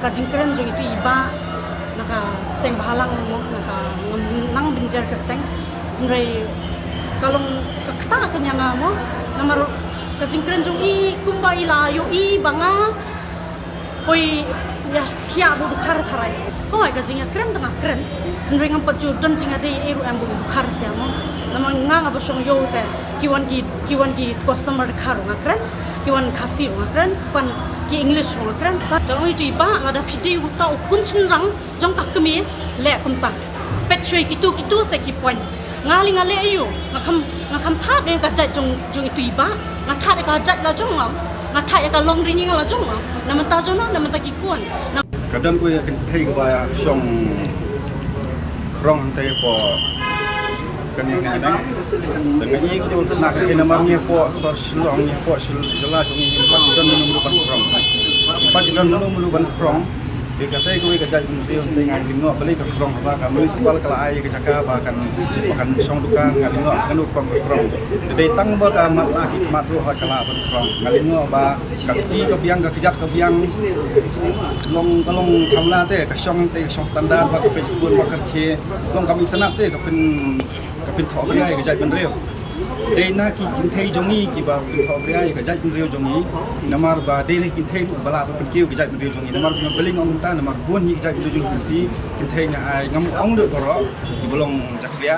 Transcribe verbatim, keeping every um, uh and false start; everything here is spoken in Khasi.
Ka jingkren jong itu i bah na ka seng bhalang mo, na ka ngam nang bynjer kyrteng. Hynrei ka long ka ktah ka nia nga mo, namar ka jingkren jong i kumba i la ïohi ba nga poi ïa thiah bad u dkhar tharai. Hooid, ka jingïakren tang nga kren. Hynrei ngam pat ju don jingïadei ei ruh em bad u dkhar sha mo. Namar nga nga ba shong ïew te ki wan ki, ki wan ki customer dkhar ruh nga kren, ki wan Khasi ruh nga kren, ki wan ki English ruh nga kren. Te ong itu i bah, lada phi dei uta u khun shynrang jong ka kmie, leh kumta. Peit shuwa kitu kitu sa ki point. Nga lei nga leh aiu, nga kham, nga kham thad ïa ka jait jong, jong itu i bah. Nga thad ïa ka jait la jong nga. Nga thad ïa ka longri nga la jong nga. Na mynta jong nga, na mynta ki khun. Na Ka don kawei ka kynthei kaba shong khrong hangtei hapoh kane ka neng. Te nga ïohi ka jong ka khynnah ka, namar ngi hapoh sor Shillong, ngi hapoh Shillong jylla jong ngi, ngim pat ju don mano mano ban khrong. Ngim pat ju don mano mano ban khrong. Te katei kawei ka jaitbynriew, te nga lyngngoh balei ka khrong, haba ka municipal ka la ai ka jaka ba kan, ba kan shong dukan, nga lyngngoh kano rukom ka khrong. Te dei tang ba ka mat la ki khmat ruh hooid ka lah ban khrong. Nga lyngngoh ba ka kti ka biang, ka kjat ka biang, long ka long kamla te, ka shong te, ka shong standard, ba ka pynkhun ba ka rkhie, long kam itynnad te ka pyn, ka pynthohbria ïa ka jaitbynriew. Dei na ki kynthei jong ngi kiba pynthohbria ïa ka jaitbynriew jong ngi. Namar ba dei na ki kynthei ruh ba lah ban pynkiew ka jaitbynriew jong ngi. Namar ba balei nga ong kumta, namar bun hi ka jaitbynriew jong ngi Khasi, kynthei nga ai, ngam ong lut baroh kiba long jakhlia.